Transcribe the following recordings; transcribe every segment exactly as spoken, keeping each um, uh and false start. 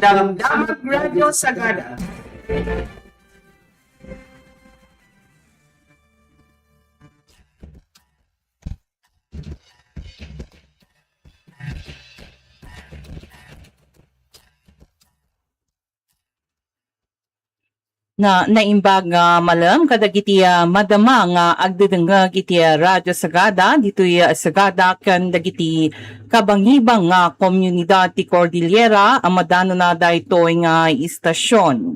Damdamag Radio Sagada. Na, naimbag nga malem kadagiti, ah, madama nga agdedengngeg iti, ah, Radyo Sagada, ditoy, ah, Sagada ken dagiti kabangibang nga komunidad ti Cordillera a madanona daytoy nga istasion.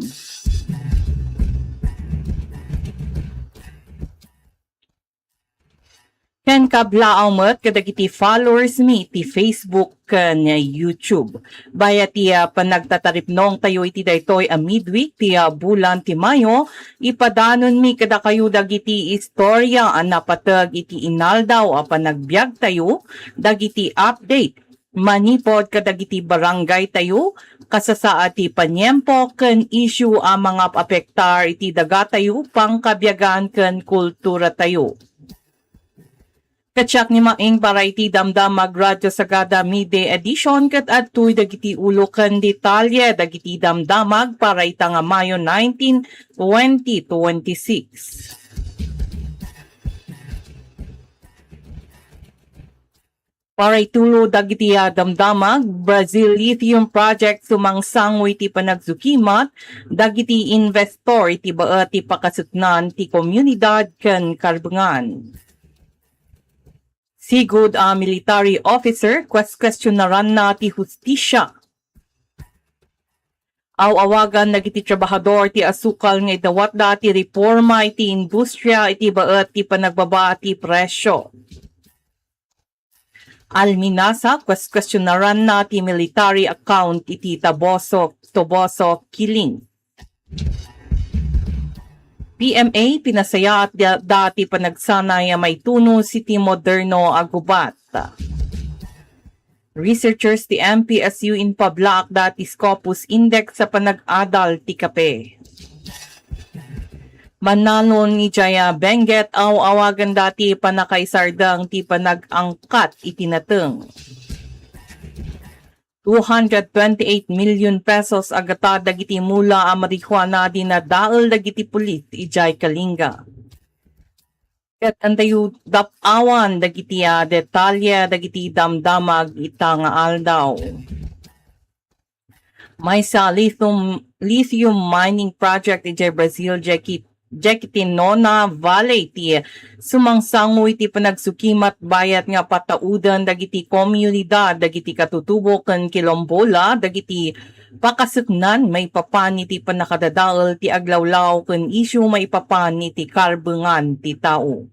Ken kablaaw met kadagiti followers mi ti Facebook ken YouTube. Bayat ti, ah, panagtataripnongtayo iti daytoy a midweek ti, ah, bulan ti Mayo, ipadanonmi kadakayo dagiti istorya a napateg iti inaldaw a panagbiagtayo, dagiti update manipud kadagiti barangaytayo, kasasaad ti paniempo ken isyu a mangapapektar iti dagatayo, pangkabiagan ken kulturatayo. Kasiak ni Maing para iti Damdamag Radio Sagada Midday Edition ket adtoy dagiti ulo ken detalye dagiti damdamag para ita nga Mayo nineteen, twenty twenty-six. Para itulo dagiti, ah, damdamag, Brazil Lithium Project sumangsango iti panagsukimat dagiti investor iti baet ti pakaseknan ti komunidad ken karbengan. Sigud a military officer, kwes-kwestionaranna ti hustisia. Aw-awagan dagiti trabahador ti asukal nga idawatda ti reforma iti industria iti baet ti panagbaba ti presyo. Alminasa, kwes-kwestionaranna ti military account iti Taboso, Toboso killing. P M A, pinasayaat da, da ti panagsanay a maitunos iti moderno a gubat. Researchers ti M P S U impablaakda ti Scopus Index a panag-adal ti kape. Mananon idiay Benguet, aw-awaganda ti pannakaisardeng ti panag-angkat iti nateng. Two hundred twenty-eight million pesos a gata dagiti mula a marijuana ti nadael dagiti pulis idiay Kalinga. Ket antayo dap-awan dagiti, ah, detalye dagiti damdamag ita nga aldaw. Maysa lithium, lithium mining project idiay Brazil, Jequi-, Jequitinona Valley ti sumangsango iti panagsukimat bayat nga patauden dagiti komunidad dagiti katutubo ken kilombola dagiti pakaseknan maipapan iti pannakadadael ti aglawlaw ken isyu maipapan iti karbengan ti tao.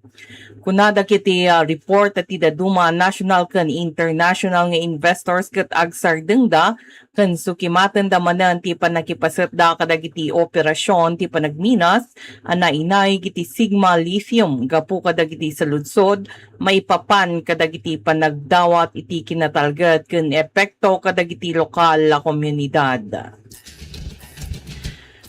Kuna dagiti, ah, report ti dadduma a national ken international nga investors ket agsardengda ken sukimatenda manen ti pannakipasetda kadagiti operasyon ti panagminas a nainayeg iti Sigma Lithium gapu kadagiti saludsod maipapan kadagiti panagdawat iti kinatalged ken epekto kadagiti lokal a komunidad.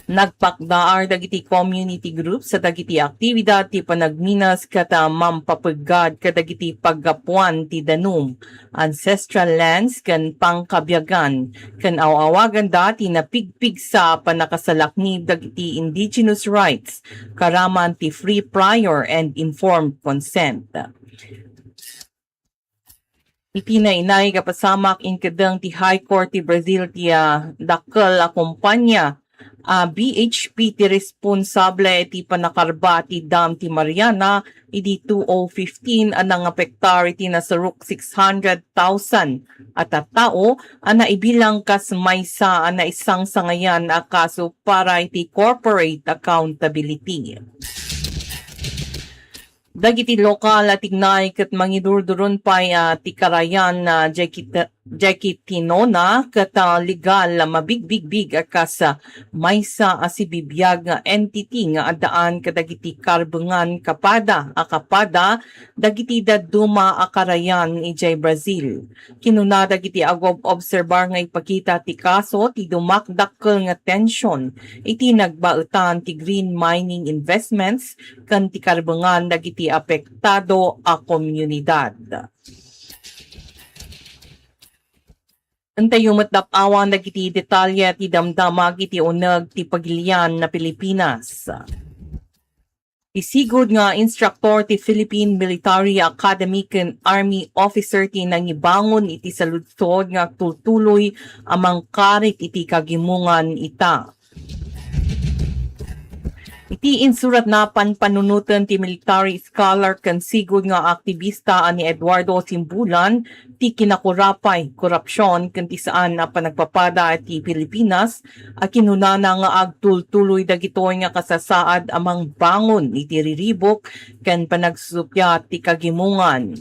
Nagpakdaar dagiti community groups sa dagiti aktibidad ti panagminas ket, ah, mampapeggad kadagiti paggapuan ti danum, ancestral lands, ken pangkabiagan, ken aw-awaganda ti napigpigsa a pannakasalaknib dagiti indigenous rights, karaman ti free, prior, and informed consent. Iti nainayeg a pasamak, inkeddeng ti High Court ti Brazil ti, ah, dakkel a kompania, ah, B H P ti responsable iti pannakarba ti Dam ti Mariana idi two oh fifteen a nangapektar iti nasaruk six hundred thousand a tattao a naibilang kas maysa a naisangsangayan a kaso para iti corporate accountability. Dagiti lokal a tignay ket mangidurduron pay a ti karayan a diay kita-, Jackie Tinona ket, ah, legal a mabigbigbig a kas, ah, maysa a sibibiag nga entity nga addaan kadagiti karbengan kapada a kapada dagiti dadduma a karayan idiay Brazil. Kinuna dagiti agobobserbar nga ipakita ti kaso ti dumakdakkel nga tension iti nagbaetan ti green mining investments ken ti karbengan dagiti apektado a komunidad. Intayo met dap-awan dagiti detalye ti damdamag iti uneg ti pagilian na Pilipinas. Ti sigud nga instructor ti Philippine Military Academy ken Army officer ti nangibangon iti saludsod nga agtultuloy a mangkarit iti kagimongan ita. Iti insuratna, panpanunoten ti military scholar ken sigud nga aktibista a ni Eduardo Simbulan ti kinakurapay, korupsion ken ti saan a panagpapada ti Pilipinas a kinunana nga agtultuloy dagitoy nga kasasaad a mangbangon iti riribuk ken panagsusuppiat ti kagimongan.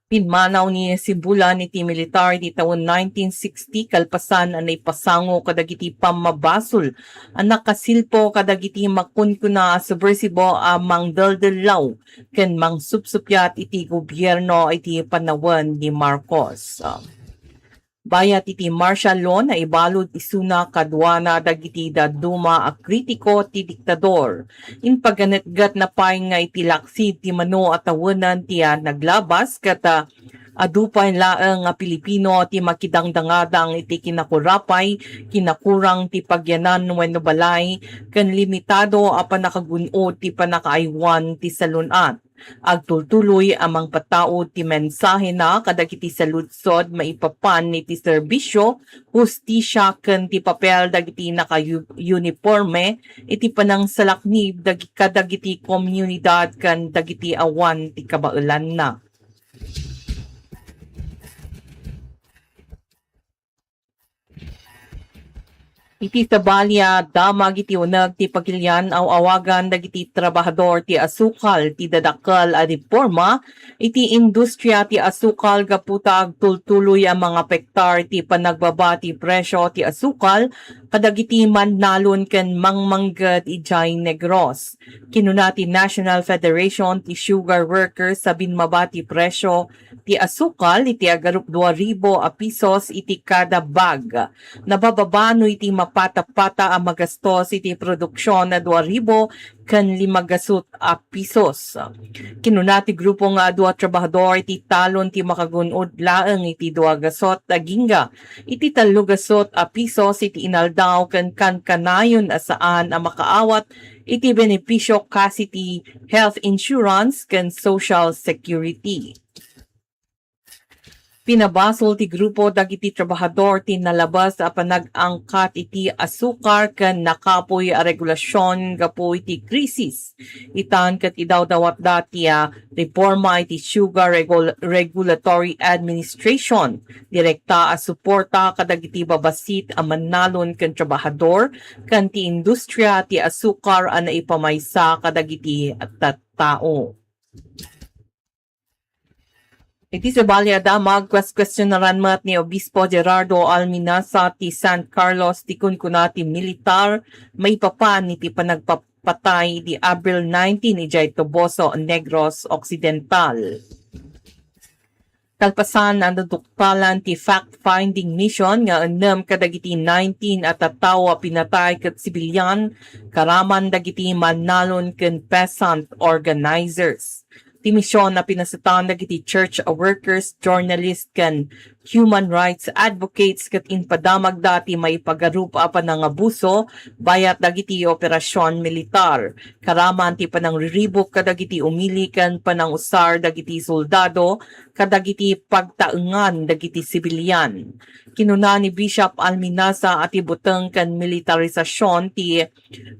Pimmanaw ni Simbulan iti militar iti tawen nineteen sixty kalpasan a naipasango kadagiti pammabasol a nakasilpo kadagiti makunkuna a subversibo a mangdeldellaw ken mangsupsuppiat iti gobierno iti panawen ni Marcos. Bayat iti martial law, naibalud isuna kaduana dagiti dadduma a kritiko ti diktador. Impaganetgatna pay nga iti laksid ti mano a tawenan ti, ah, naglabas ket, ah, adu pay laeng nga Pilipino ti makidangdangadang iti kinakurapay, kinakurang ti pagyanan wenno balay, ken limitado a pannakagun-od ti pannakaaywan ti salun-at. Agtultuloy a mangpataud ti mensahena kadagiti saludsod maipapan iti serbisio, hustisia ken ti papel dagiti naka-yu-, uniporme iti panangsalaknib dagi-, kadagiti komunidad ken dagiti awan ti kabaelanna. Iti sabali a damag iti uneg ti pagilian, aw-awagan dagiti trabahador ti asukal ti dadakkel a reforma iti industria ti asukal gapu ta agtultuloy a mangapektar ti panagbaba ti presio ti asukal kadagiti mannalon ken mangmangged idiay Negros. Kinuna ti National Federation ti Sugar Workers a binmaba ti presio ti asukal iti agarup dua ribu a pisos iti kada bag. Nabababa no iti mapatapata a magastos iti produksion a dua ribu ken lima gasut a pisos. Kinuna ti grupo nga adu a trabahador iti talon ti makagun-od laeng iti dua gasut a gingga iti tallo gasut a pisos iti inaldaw ken kankanayon a saan a makaawat iti benepisio kas iti health insurance ken social security. Pinabasol ti grupo dagiti trabahador ti nalabas a panag-angkat iti asukar ken nakapuy a regulasion gapu iti krisis. Itan ket idawdawatda ti, ah, reforma iti Sugar Regul-, Regulatory Administration. Direkta a suporta kadagiti babassit a mannalon ken trabahador ken ti industria ti asukar a naipamaysa kadagiti tattao. Iti sabali a damag, kuestionaran met ni Obispo Gerardo Alminaza ti San Carlos ti kunkuna ti militar maipapan iti panagpapatay idi Abril nineteen idiay Toboso, Negros Occidental. Kalpasan a naduktalan ti fact-finding mission nga ennem kadagiti nineteen a tattao a pinatay ket sibilian, karaman dagiti mannalon ken peasant organizers. Ti mision a pinasatan dagiti church workers, journalist, ken human rights advocates ket impadamagda ti maipagarup a panangabuso bayat dagiti operasion militar. Karaman ti panangriribuk kadagiti umili ken panangusar dagiti soldado kadagiti pagtaengan dagiti sibilian. Kinuna ni Bishop Alminaza a ti buteng ken militarisasion ti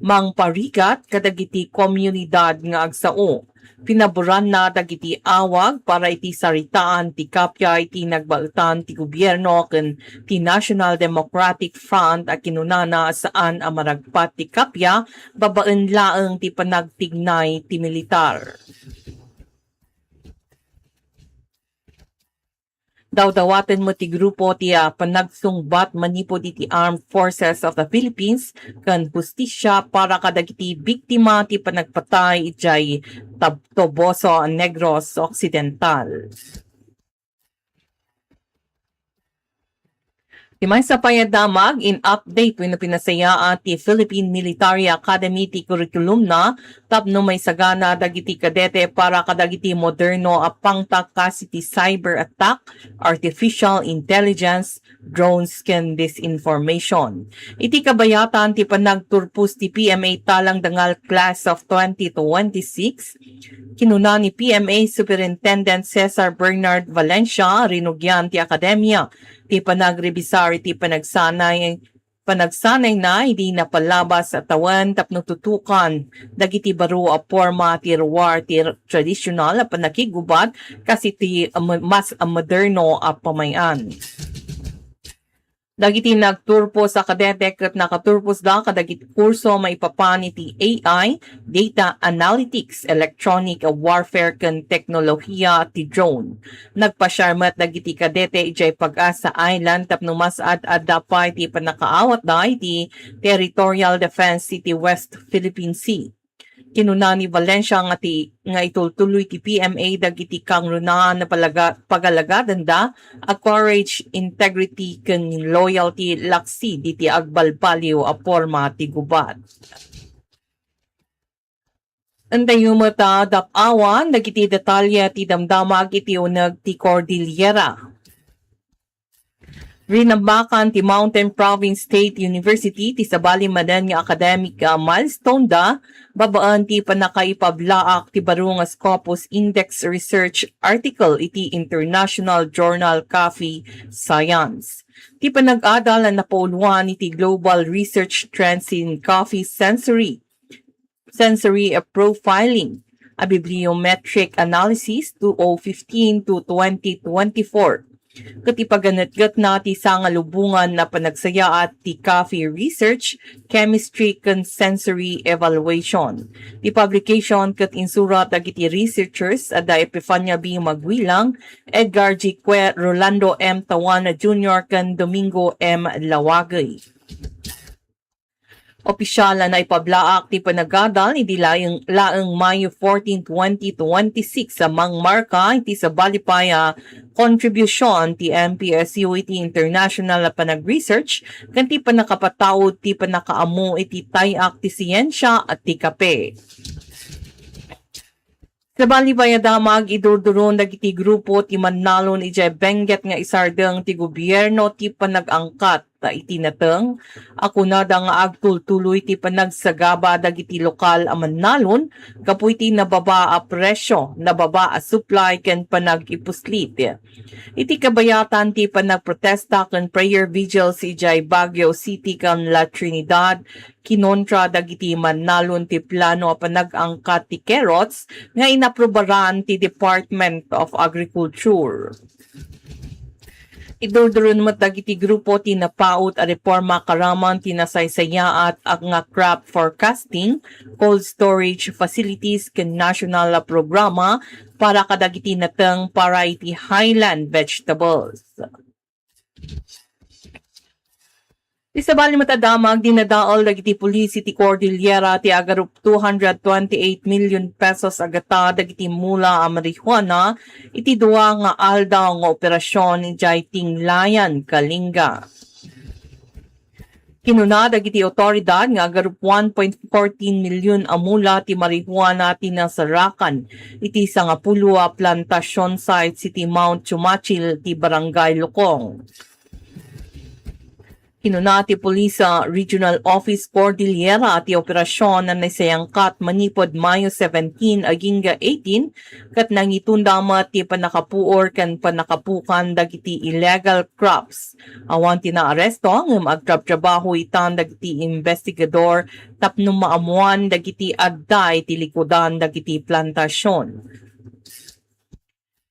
mangparigat kadagiti komunidad nga agsao. Pinaboranna dagiti awag para iti saritaan ti kappia iti nagbaetan ti gobierno ken ti National Democratic Front a kinunana a saan a maragpat ti kappia babaen laeng ti panagtignay ti militar. Dawdawaten met ti grupo ti, ah, panagsungbat manipud iti Armed Forces of the Philippines ken hustisia para kadagiti biktima ti panagpatay idiay Tab-, Toboso, Negros Occidental. Ti maysa pay a damag, in-update wenno pinasayaat ti Philippine Military Academy ti curriculumna tapno maisagana dagiti kadete para kadagiti moderno a pangta kas iti cyber attack, artificial intelligence, drones, ken disinformation. Iti kabayatan ti panagturpos ti P M A Talang Dangal Class of twenty twenty-six, kinuna ni P M A Superintendent Cesar Bernard Valencia, rinugian ti akademia ti panagrebisar iti panagsanay, panagsanayna idi napalabas a tawen tapno tutukan dagiti baro a porma ti ruar ti tradisyonal a pannakiggubat kas iti, ah, mas, ah, moderno a pamay-an. Dagiti nagturpos a kadete ket nakaturposda kadagiti kurso maipapan iti A I, data analytics, electronic warfare, ken teknolohiya ti drone. Nagpasiar met dagiti kadete idiay Pag-asa Island tapno mas ad-adda pay ti pannakaawatda iti territorial defense iti West Philippine Sea. Kinuna ni Valencia nga ti, nga itultuloy ti P M A dagiti kangrunaan a palaga-, pagalagadanda a courage, integrity, ken loyalty laksi diti agbalbaliw a porma ti gubat. Antayo met a dap-awan dagiti detalye ti damdamag iti uneg ti Cordillera. Rinambakan ti Mountain Province State University ti sabali manen nga academic, ah, milestone da babaen ti pannakaipablaak ti baro nga Scopus Index Research article iti International Journal Coffee Science. Ti panag-adal a napauluan iti Global Research Trends in Coffee Sensory sensory profiling, a bibliometric analysis two thousand fifteen to twenty twenty-four. Ket ipaganetgetna ti sangalubongan a panagsayaat ti coffee research, chemistry, ken sensory evaluation. Ti publication ket insurat dagiti researchers a da Epifania B. Maguilang, Edgar G. Que, Rolando M. Tawana Junior, ken Domingo M. Lawagey. Opisyal a naipablaak ti panagadal idi laeng, laeng Mayo fourteen, twenty twenty-six a mangmarka iti sabali pay a kontribusion ti M P S U iti international a panagresearch ken ti pannakapataud ti pannakaammo iti tay-ak ti siensia a ti kape. Sabali pay a damag, idurduron dagiti grupo ti mannalon idiay Benguet nga isardeng ti gobierno ti panag-angkat iti nateng a kunada nga agtultuloy ti panagsagaba dagiti lokal a mannalon gapu iti nababa a presio, nababa a supply ken panag-ipuslit. Iti kabayatan ti panagprotesta ken prayer vigils idiay Baguio City ken La Trinidad, kinontra dagiti mannalon ti plano a panag-angkat ti carrots nga inaprubaran ti Department of Agriculture. Idurduron met dagiti grupo ti napaut a reforma karaman ti nasaysayaat a nga crop forecasting, cold storage facilities, ken national a programa para kadagiti nateng para iti highland vegetables. Ti sabali met a damag, dinadael dagiti pulis iti Cordillera ti agarup two hundred twenty-eight million pesos a gata dagiti mula a marijuana iti dua nga aldaw nga operasion idiay Tinglayan, Kalinga. Kinuna dagiti awtoridad nga agarup one point fourteen million a mula ti marijuana ti nasarakan iti sangapulo a plantasion sites iti Mount Chumachil ti Barangay Lukong. Kinuna ti Police, ah, Regional Office Cordillera ti operasion a naisayangkat manipud Mayo seventeen agingga eighteen, ket nangitunda met ti pannakapuor ken pannakapukan dagiti illegal crops. Awan ti naaresto ngem agtrabtrabaho itan dagiti investigador tapno maammoan dagiti adda iti likudan dagiti plantasion.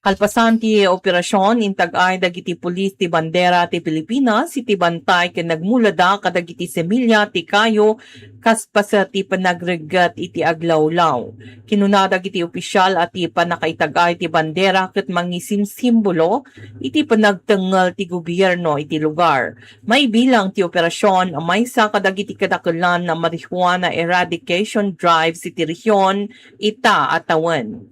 Kalpasan ti operasion, intag-ay dagiti pulis ti bandera ti Pilipinas iti bantay ken nagmulada kadagiti similya ti kayo kas paset ti panagregget iti aglawlaw. Kinuna dagiti opisyal a ti pannakaitag-ay ti bandera ket mangisimsimbolo iti panagtengngel ti gobierno iti lugar. Maibilang ti operasion a maysa kadagiti kadakelan a marijuana eradication drives iti rehion ita a tawen.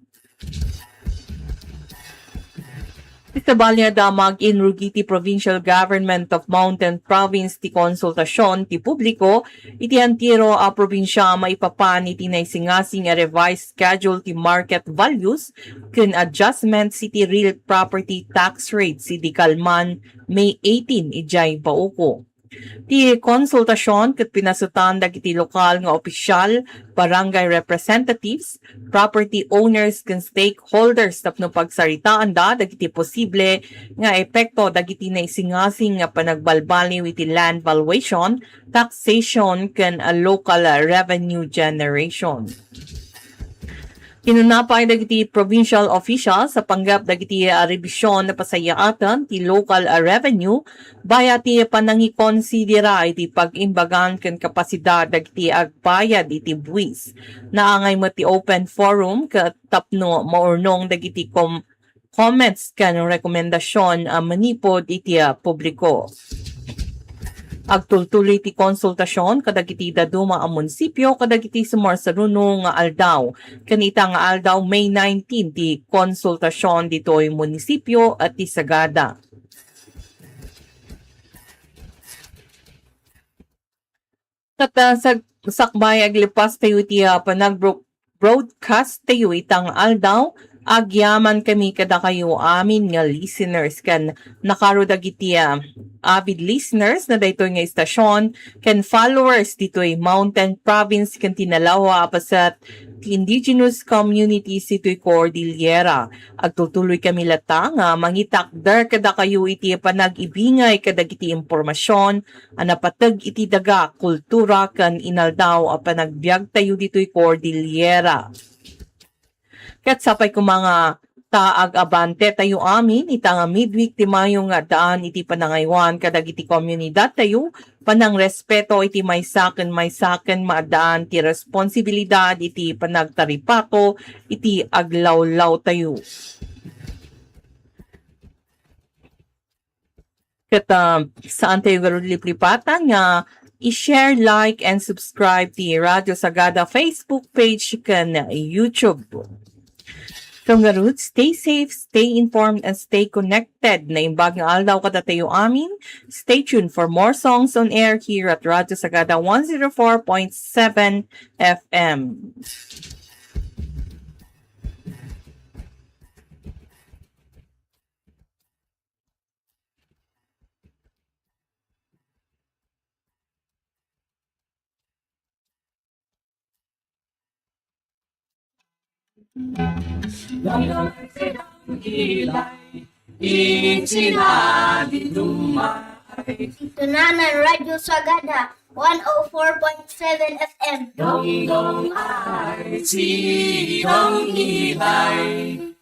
Ti sabali a damag, inrugi ti Provincial Government of Mountain Province ti konsultasion ti publiko iti entero a probinsia maipapan iti naisingasing a revised schedule ti market values ken adjustments iti real property tax rates idi kalman May eighteen idiay Bauco. Ti konsultasion ket pinasetan dagiti lokal nga opisyal, barangay representatives, property owners ken stakeholders tapno pagsaritaanda dagiti posible nga epekto dagiti naisingasing nga panagbalbaliw iti land valuation, taxation, ken, ah, local, ah, revenue generation. Kinuna pay dagiti provincial officials a panggep dagiti, ah, revision a pasayaaten ti local, ah, revenue, bayat ti panangikonsidera iti pag-imbagan ken kapasidad dagiti agbayad iti buis. Naangay met ti open forum ket tapno maurnong dagiti kom-, comments ken rekomendasion a manipud iti, ah, publiko. Agtultuloy ti konsultasion kadagiti dadduma a munisipio kadagiti sumarsaruno nga aldaw. Ken ita nga aldaw, May nineteen, ti konsultasion ditoy munisipio a ti Sagada. Ket, ah, sag-, sakbay, aglipastayo iti, ah, panag-bro-, broadcast tayo ita nga aldaw, agyaman kami kadakayo amin nga listeners ken nakaro dagiti, ah, avid listeners na daytoy nga istasion ken followers ditoy Mountain Province ken ti nalawa a paset ti indigenous communities ditoy Cordillera. Agtutuloy kami latta nga mangitakder kadakayo iti panag-ibingay kadagiti impormasion a napateg iti daga, kultura, ken inaldaw a panagbiagtayo ditoy Cordillera. Ket sapay koma nga ta ag-abante tayo amin ita nga midweek ti mayo nga addaan iti panangaywan kadagiti komunidadtayo, panangrespeto iti maysa ken maysa ken maaddaan ti responsibilidad iti panagtaripato iti aglawlawtayo. Ket, ah, saantayo ngarud liplipatan nga i-share, like, and subscribe ti Radyo Sagada Facebook page ken YouTube. So ngarud, stay safe, stay informed, and stay connected. Naimbag nga aldaw kadatayo amin. Stay tuned for more songs on air here at Radyo Sagada one zero four point seven F M. Tunanan Radyo Sagada, one oh four point seven F M. Dongdong ay si Dong Ilay.